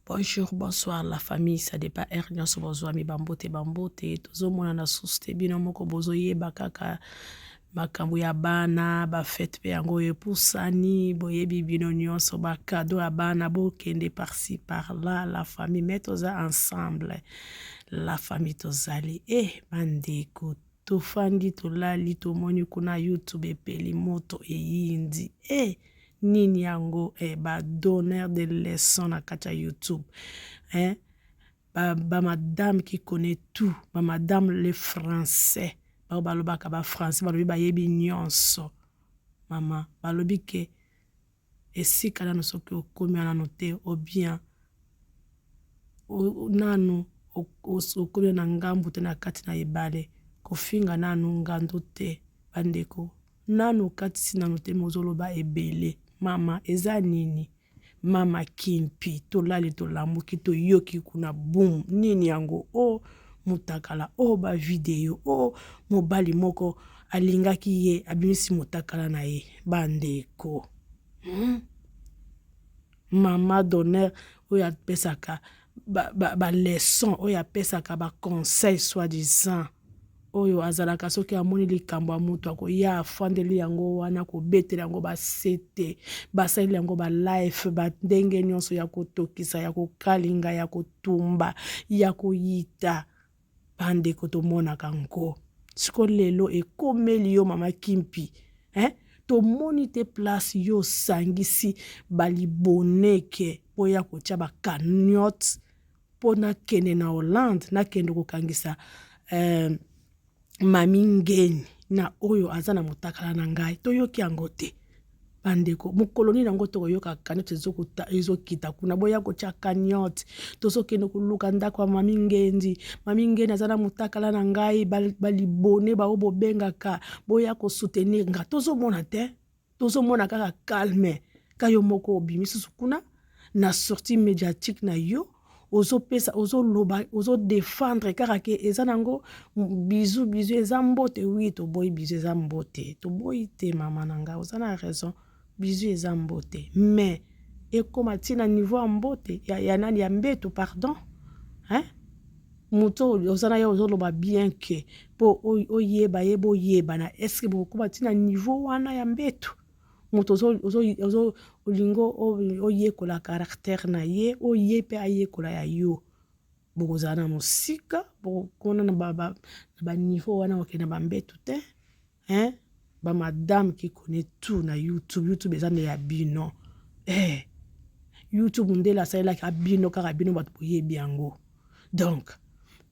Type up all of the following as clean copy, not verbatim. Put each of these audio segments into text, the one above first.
Bonjour, bonsoir la famille, ça dépend heure nyonso bozwami bambote bambote, tozomona na susu te bino moko bozoyeba kaka makambo ya bana bafete mpe yango oyo epusani boyebi bino nyonso bakado ya bana bokende par-ci par-là la famille mais toza ensemble la famille tozali e eh, bandeko tofandi tolali tomoni kuna youtube epeli moto eyindi e eh, nini yango eh, ba donneur de leçon na kati ya youtube eh? ba, ba madame qui connaît tout ba madame le français bao balobaka ba français balobi bayebi nyonso mama balobi ke esika nano soki okomi nano te ou bien nanu okomi na ngambu te na kati na ebale kofinga nanu ngando te bandeko nanu okatisi nanu te mozoloba ebele mama eza nini mama kimpi tolali tolamuki toyoki kuna boum nini yango o oh, motakala o oh, bavideo o oh, mobali moko alingaki ye abimisi motakala na ye bandeko hmm? Mama donneur oyo apesaka ba leçon oyo apesaka ba conseil soit disant oyo azalaka soki amoni likambo ya moto akoya afandeli yango wana kobetela yango basete basaleli yango balife bandenge nyonso ya kotokisa ya kokalinga ya kotumba ya koyita Bandeko tomonaka ngo siko lelo ekomeli yo mama kimpi eh? Tomoni te place yo osangisi baliboneke mpo ya kotia ba cagnotte mpo nakende na Hollande nakende kokangisa eh, mami ngeni na oyo aza na motakala na ngai toyoki yango te bandeko mokolo nini yango tokoyoka cagnotte ezokita kuna boya kotya cagnotte tozokende koluka ndako ya mami ngendi mami ngendi aza na motakala na ngai balibone baoyo bobengaka boya kosoutenir nga tozomona te tozomona kaka calme ka yo moko obimi susu kuna na sortie médiatique na yo ozopesa ozoloba ozodefendre kaka ke eza nango bizu bizu eza mbote wi toboyi bizu eza mbote toboyi te mama na ngai oza na raison bizu eza mbote mais ekoma ti na niveau ya mbote ya, ya nani ya mbeto pardon hein? Moto oyo oza na ye ozoloba bien ke mpo oyeba ye boyebana eske bokokoma ti na niveau wana ya mbeto moto olingi oyekola caractère na ye oye mpe ayekola ya yo bokozala na mosika bokokona na baniveau wana kokende na bambeto te hein ba madame qui connaît tout na youtube youtube eza nde ya bino eh youtube ndele asalelaka bino kaka bino bato boyebi yango donc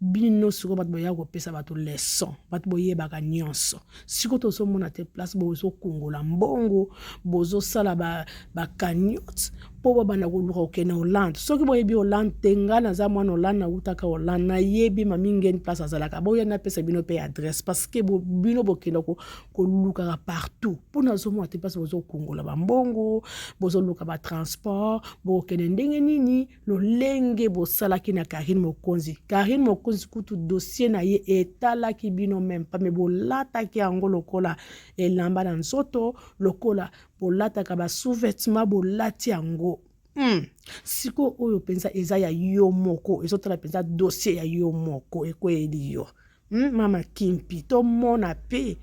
bino sikoyo bato boya kopesa bato leçon bato boyebaka nyonso sikoyo tozomona te place bozokongola mbongo bozosala bacagnotte ba mpo babanda koluka kokende hollande soki boyebi hollande te ngai naza mwana hollande nawutaka hollande nayebi mami ngeni place azalaka boya napesa bino mpe adresse parce que bino bokenda kolukaka partout mpo nazomona te place bozokongola bambongo bozoluka batransport bokokende ndenge nini lolenge bosalaki na Carine Mokonzi. Carine Mokonzi kutu dossier na ye etalaki bino meme pas, mais bolataki yango lokola elamba na nzoto, lokola bolataka ba sous-vêtements, bolati yango. Sikoyo oyo mpenza eza ya yo moko, ezotala mpenza dossier ya yo moko ekweyeli yo. Mama Kimpi, tomona pe.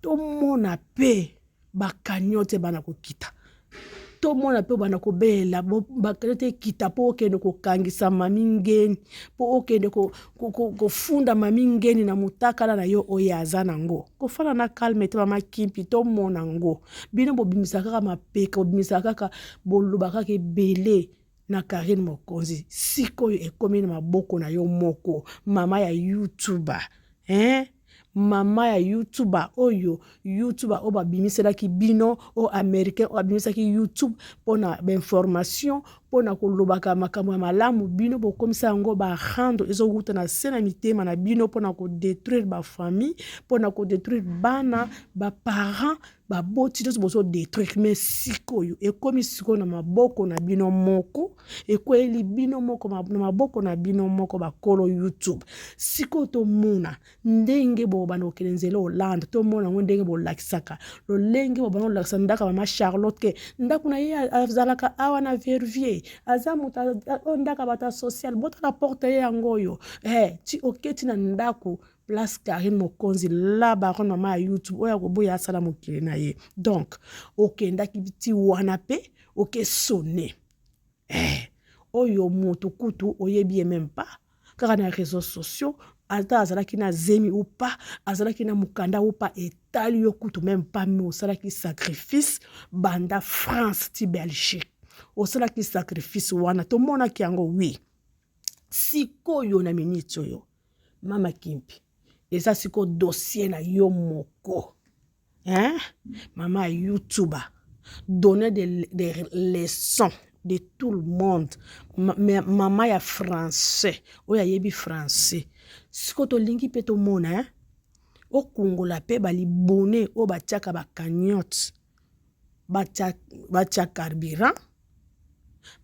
Tomona pe ba cagnotte ebanda kokita tomona mpe obanda kobelela ba cagnotte ekita mpo okende kokangisa mami ngeni mpo okende kofunda mami ngeni na motakala na yo oyo aza nango kofanda na calme te mama kimpi tomona ngo bino bobimisa kaka mapeka bobimisa kaka boloba kaka ebele na Carine Mokonzi sikoyo ekomi na maboko na yo moko mama ya youtuber hein mama ya youtuber oyo youtuber oyo babimiselaki bino oyo américain oyo abimisaki youtube mpona bainformation mpo mpo na kolobaka makambo ya malamu, bino bokomisa yango ba rando ezowuta na se na mitema na bino mpo na kodetruire ba famille, mpo na kodetruire bana, ba parents, baboti nyonso bozo detruire. Mais sikoyo ekomi sikoyo na maboko na bino moko, ekweyeli bino moko na maboko na bino moko bakolo YouTube. Sikoyo tomona ndenge bobanda kokende nzela Hollande, tomona yango ndenge bolakisaka lolenge bobanda kolakisa ndako ya mama Charlotte ke ndako na ye azalaka awa na Verviers, aza moto oyo ndako ya bato ya social, botala porte ye yango oyo eh, ti oketi na ndako place Carine Mokonzi la baronne mama ya YouTube oyo akoboya asala mokili na ye. Donc okendaki ti wana pe oke sonne eh, oyo moto kutu oyebi ye meme pas kaka na réseaux sociaux, ata azalaki na zemi ou pas, azalaki na mokanda ou pas, etali yo kutu meme pas, mais osalaki sacrifice banda France ti Belgique, osalaki sacrifice wana tomonaki yango oui. Sikoyo na minute oyo mama Kimpi eza sikoyo dossier na yo moko hein? Mama ya YouTuber, donner des leçons de tout le monde, mama ya français oyo ayebi français. Sikoyo tolingi mpe tomona hein? Okungola mpe balibone oyo batiaka ba cagnotte, batia carburant,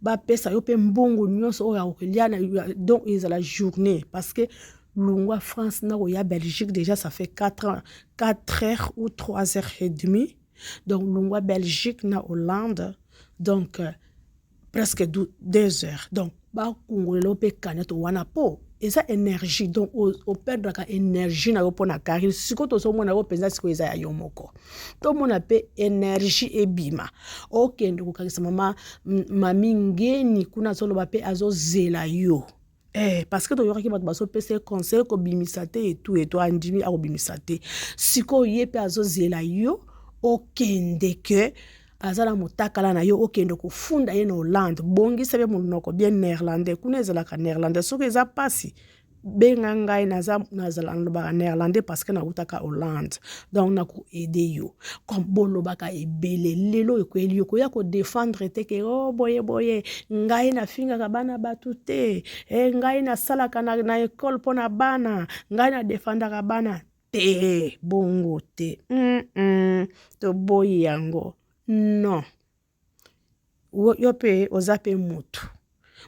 bapesa yo mpe mbongo nyonso oyo akolia donc ezala journée, parce que longwa France na koya Belgique déjà ça fait 4 ans, 4 heures ou 3 heures et demie. Donc longwa Belgique na Hollande donc presque 2 heures. Donc bakungolela yo mpe cagnotte wana po eza énergie, donc operdraka énergie na yo mpona Carine. Sikoyo tozomona yo mpenza sikoyo eza ya yo moko, tomona mpe énergie ebima, okende kokangisa mama mami ngeni kuna azoloba mpe azozela yo eh, parce que toyokaki bato bazopesa ye conseil kobimisa te etu etu, andimi akobimisa te. Sikoyo ye mpe azozela yo okende ke aza na motakala na yo, okende kofunda ye na Hollande. Bongisa mpe monoko bien néerlandais, kuna ezalaka néerlandais. Soki eza mpasi benga ngai, nazala nalobaka néerlandais parce que nautaka Hollande, donc nakoaider yo. Comme bolobaka ebele lelo ekweli yo koya kodefendre te ke o oh, boye boye ngai nafingaka bana bato te, e, ngai nasalaka na ekole mpo na bana, ngai nadefendaka bana te, bongo te. Toboyi yango non. Yo mpe oza mpe motu,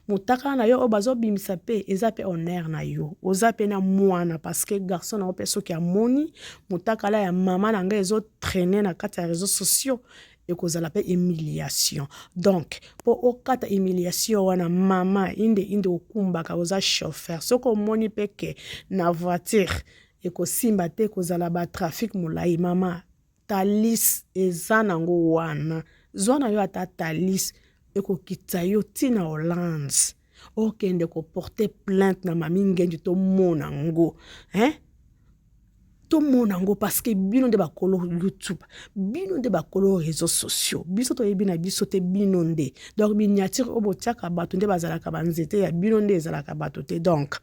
motakala na yo oyo bazobimisa mpe eza mpe honneur na yo, oza mpe na mwana, parce que garçon na yo mpe soki amoni motakala ya mama na ngai ezotraîner na kati ya réseaux sociaux, ekozala mpe humiliation. Donc mpo okata humiliation wana, mama inde inde okumbaka, oza chauffeur, soki omoni mpe ke na voiture ekosimba te, kozala batrafic molai, mama Thalys eza nango wana, zwa na yo ata Thalys ekokitisa yo ntina Hollande, okende koporter plainte na mami Ngendi, tomona ngo hein? Tomona yango parce que bino nde bakolo YouTube, bino nde bakolo réseaux sociaux, biso toyebi na biso te, bino nde. Donc miniature oyo botiaka bato nde bazalaka banzete ya bino nde ezalaka bato te. Donc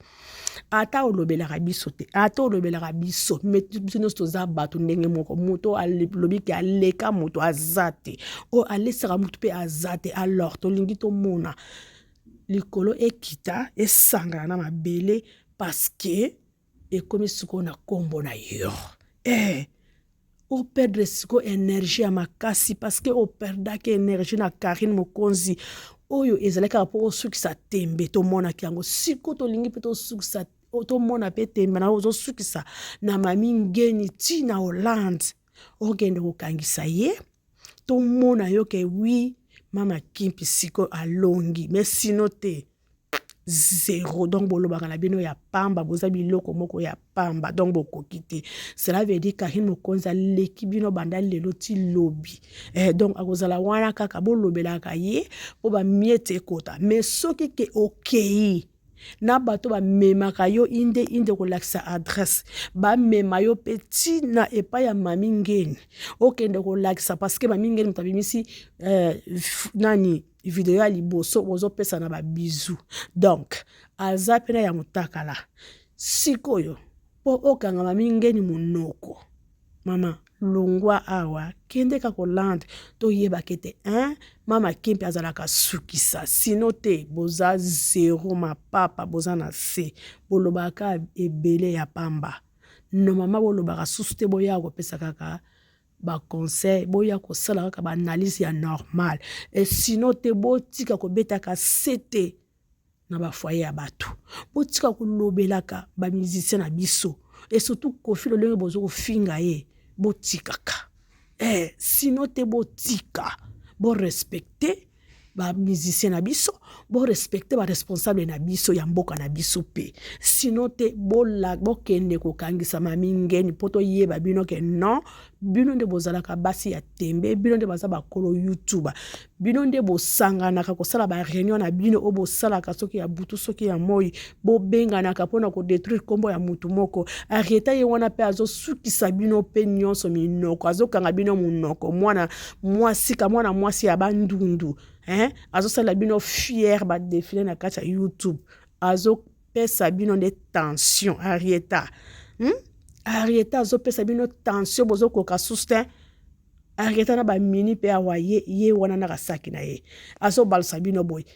ata olobelaka biso te, ata olobelaka biso, mais biso nyonso toza bato ndenge moko. Moto alobi ke aleka moto aza te, oyo alesaka moto mpe aza te. Alors tolingi tomona likolo ekita esangana na mabele, parce que ekomi sikoyo na nkombo na yo eh, operdre sikoyo énergie ya makasi, parce que operdaki énergie na Carine Mokonzi oyo ezalaki kaka mpo osukisa tembe, tomonaki yango. Sikoyo tolingi mpe tosukisa, tomona mpe tembe na yo ozosukisa na mami Ngeni ti na Hollande, okende kokangisa ye, tomona yo ke oui mama Kimpi sikoyo alongi, mais sino te zéro. Donc bolobaka na bino ya pamba, boza biloko moko ya pamba, donc bokoki te. Cela veut dire Carine Mokonzi aleki bino banda lelo ti lobi eh, donc akozala wana kaka bolobelaka ye mpo bamiete ekota. Mais soki ke okei na bato bamemaka yo inde inde kolakisa adresse, bamema yo mpe ntina epai ya mami Ngeni, okende kolakisa, parce que mami Ngeni moto abimisi eh, nani video ya liboso bozopesa na babizu, donc aza mpena ya motakala. Sikoyo mpo okanga mami Ngeni monoko, mama. Longwa awa kende kaka Hollande toyebaka ete hein mama Kimpe azalaka sukisa sinon te boza zero mapapa boza na se bolobaka kaka ebele ya pamba normalement bolobaka susu te boya kopesa kaka ba conseil boya kosala kaka ba analyse ya normal et sinon te botika kobetaka sete na ba foyer ya batu botika kolobelaka ba musicien na biso et surtout Koffi lolenge bozo kofinga ye botikaka eh, sinon te botika bo respecter ba musicien na biso bo respecter ba responsable na biso ya mboka na biso pe sinon te bokende kokangisa mami ngeni po toyeba bino ke non bino nde bozalaka basi ya tembe bino nde baza bakolo youtube bino nde bosanganaka kosala ba reunion na bino oyo bosalaka soki ya butu soki ya moi bobenganaka mpona kodetruire nkombo ya mutu moko arieta ye wana mpe azosukisa bino mpe nyonso minoko azokanga bino monoko mwana mwasi ka mwana mwasi ya bandundu hein? azosalela bino fiere badefile na kati ya youtube azopesa bino nde tension arieta hmm? arieta azopesa bino tension bozokoka susu te Arieta na ba mini pe awa ye ye wana na kasaki na ye azobalusa bino boye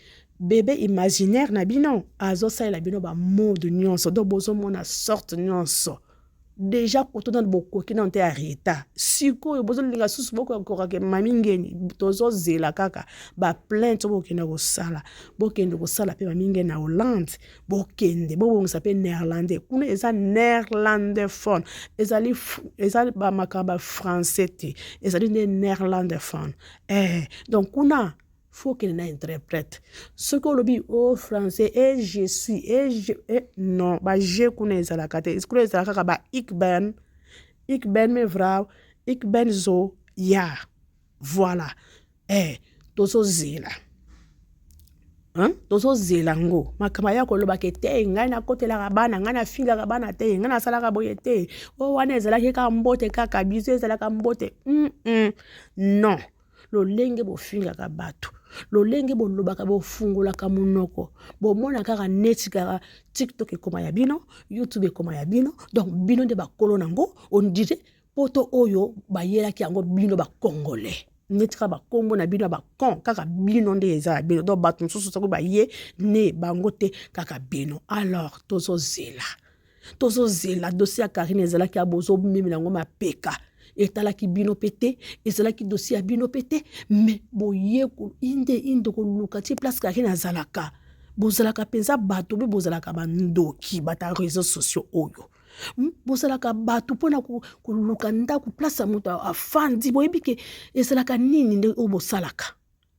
bebe imaginaire na bino azosalela bino ba mode nyonso donc bozomona sorte nyonso deja koto nano bokoki nano te Arieta sikoyo bozolinga susu bokoka ke mami ngeni tozozela kaka ba plainte bokende kosala bokende kosala pe mami ngeni na Hollande Bokende bobongisa pe neerlandais kuna eza neerlandophone ezali eza ba makambo ya français te ezali nde neerlandophone eh donc kuna faut okende na interprète soki olobi o oh, français e je suis e je e non ba je kuna ezalaka te kuna ezalaka kaka ba ik ben ik ben mevrouw ik ben zo ya voilà eh tozozela hein? tozozela ngo makambo ya koloba ke te ngai nakotelaka bana ngai nafingaka bana te ngai nasalaka boye te o oh, wana ezalaki kaka mbote kaka biso ezalaka mbote mm -mm. non lolenge bofingaka bato lolenge bolobaka bofungolaka monoko bomona kaka neti kaka tiktok ekoma ya bino youtube ekoma ya bino donc bino nde bakolo nango ondire poto oyo bayelaki yango bino ba congolais neti kaka bakombo na bino ya bacon kaka bino nde eza ya bino donc bato mosusu soki baye ne bango te kaka bino alors tozozela tozozela dossier ya karine ezalaki ya bozomemela yango mapeka etalaki bino mpe te ezalaki dossier ya bino mpe te me boye inde inde koluka ti place karine azalaka bozalaka mpenza bato mpe bozalaka bandoki bata réseau sociaux oyo Hmm? bozalaka bato mpona koluka ndako place ya moto afandi boyebi ke ezalaka nini nde oyo bosalaka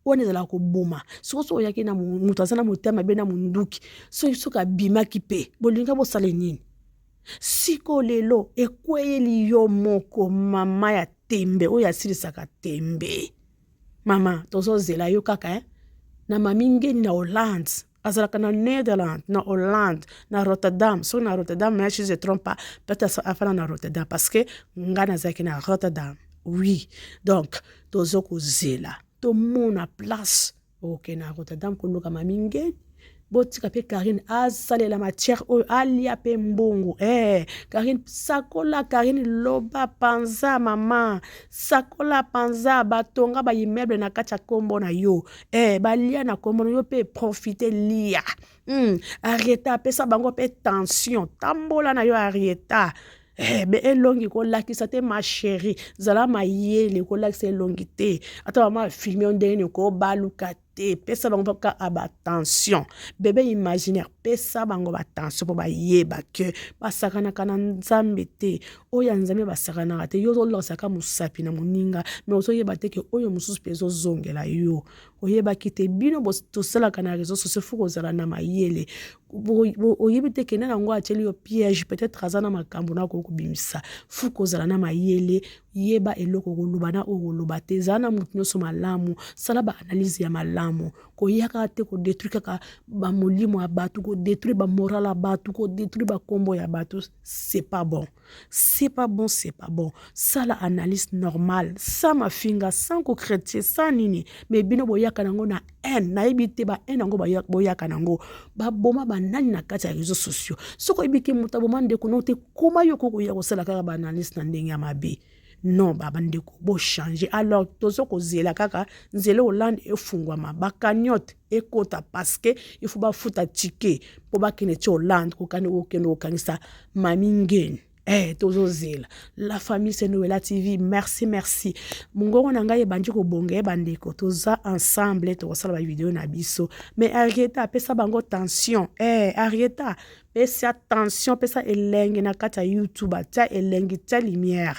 wana ezalaka koboma soko soki oyaki na moto aza na motema mabe na monduki soki soki abimaki mpe bolinga bosala nini siko lelo ekweyeli yo moko mama ya tembe oyo asilisaka tembe mama tozozela yo kaka eh? na mami ngeni na hollande azalaka na Nederland na Hollande na Rotterdam soki na Rotterdam mais si je trompe pas peut-être afanda na Rotterdam parce que nga nazalaki na Rotterdam oui donc tozo kozela tomona place okokende na Rotterdam koluka mami ngeni botika mpe Karine asalela matière oyo alia mpe mbongo eh, Karine sakola Karine loba panza mama sakola panza batonga ba immeuble na kati ya kombo na yo eh, balia na kombo na yo mpe profite lia arieta apesa bango mpe tension tambola na yo arieta eh, be elongi kolakisa te ma chérie zala mayele kolakisa elongi te ata mama afilme yo ndenge nini kobaluka te pesa bango kaka batension bebe imaginaire pesa bango batension mpo bayeba ke basakanaka na nzambe te oyo ya nzambe basakanaka te yo ozolakisaka mosapi na moninga me ozoyeba te ke oyo mosusu mpe ezozongela yo oyebaki te bino tosalaka na réseau sociaux fo kozala na mayele oyebi te kende nango atieli yo piège peut-être aza na makambo na akoki kobimisa fo kozala na mayele yeba eloko okoloba na oyo okoloba te zala na moto nyonso malamu sala ba analyse ya malamu koya kaka te kodetruire kaka bamolimo ya bato kodetruire bamoral ya bato kodetruire bakombo ya bato c'est pas bon c'est pas bon c'est pas bon sala analyse normale sans mafinga sans kochrétien sans nini mais bino boyaka nango na haine nayebi te ba haine yango boyaka nango baboma banani na kati ya réseaux sociaux soki oyebi ke moto aboma ndeko no te koma yo okoki koya kosala kaka baanalyse na ndenge ya mabe. Non, ba bandeko bochange. Alors tozo kozela kaka nzela Hollande efungwama, bacagnotte ekota, parce que il faut bafuta ticket mpo bakende ti Hollande kokende kokangisa Mami Ngeni. Tozozela. La famille, c'est Noela TV. Merci, merci. Mongongo na ngai ebandi kobonga ye. Bandeko, toza ensemble, tokosala bavideo na biso. Mais Arieta apesa bango tension. Arieta pesa tension, pesa elenge na kati ya YouTube, atia elengi, tia lumière.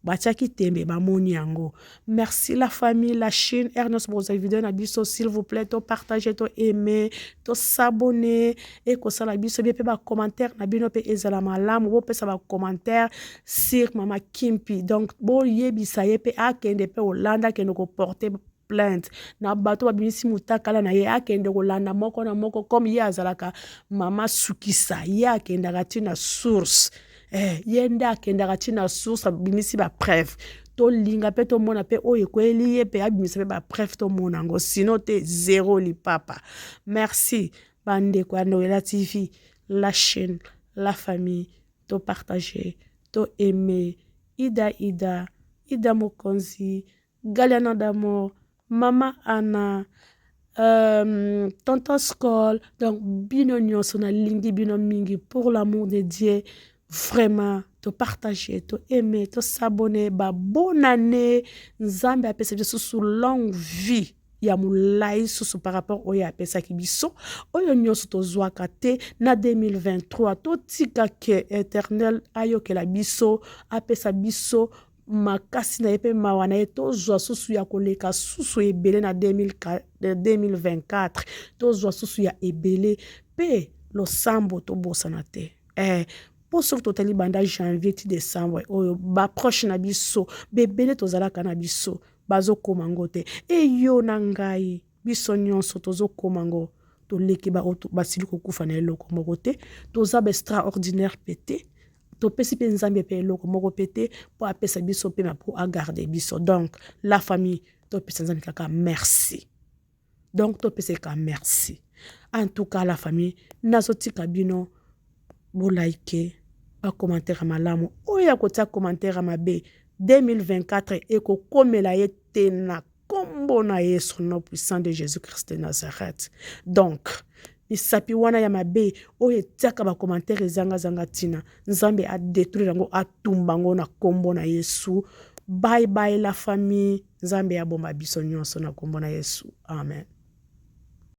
Batiaki tembe, bamoni yango. Merci la famille, la chaîne r nyonso bokozwa video na biso. S'il vous plaît, topartage, to aime, tosabonner, ekosala biso bien. Mpe bacommentaire na bino mpe ezala malamu. Bopesa bacommentaire sur Mama Kimpi. Donc boyebisa ye mpe akende mpe olanda, akende koporter plainte na bato babimisi motakala na ye, akende kolanda moko na moko. Comme ye azalaka mama sukisa, ye akendaka ntina source. Ye nde akendaka ntina source, abimisi bapreuve. Tolinga mpe tomona mpe oyo ekweli ye mpe abimisa mpe bapreuve, tomona yango. Sinon te, zéro lipapa. Merci bandeko ya Noela TV, la chaîne, la famille. Topartage, to aime. Ida, Ida, Ida Mokonzi, Galiana d'amour, Mama Anna, Tonton Skol. Donc bino nyonso, nalingi bino mingi pour l'amour de Dieu. Vraiment, topartage, to aime, tosabonner. Babonne année. Nzambe apesa biso susu longue vie ya molai susu par rapport oyo apesaki biso, oyo nyonso tozwaka te na 2023. Totika ke Éternel ayokela biso, apesa biso makasi na ye mpe mawa na ye, tozwa susu ya koleka susu ebele na 2024, tozwa susu ya ebele. Mpe losambo tobosana te. Mpo soki totali banda janvier ti décembre oyo, baproche na biso bebele tozalaka na biso bazokoma ngo te. Eyo na ngai, biso nyonso tozokoma ngo, toleki baoyo basili kokufa na eloko moko te. Toza baextraordinaire mpe te. Topesi mpe Nzambe mpe eloko moko mpe te mpo apesa biso mpe mpo agarde biso. Donc la famille, topesa Nzambe kaka merci. Donc topesa kaka merci. En tout cas, la famille, nazotika bino bolike, bacommentaire malamu. Oyo akotia commentaire mabe, 2024 ekokomela ye te na nkombo na Yesu, nom puissant de Jésus Christ de Nazareth. Donc misapi wana ya mabe oyo etiaka bacommentaire ezangazanga ntina, Nzambe adétruire yango, atumba yango na nkombo na Yesu. Bye bye la famille. Nzambe abomba biso nyonso na nkombo na Yesu. Amen.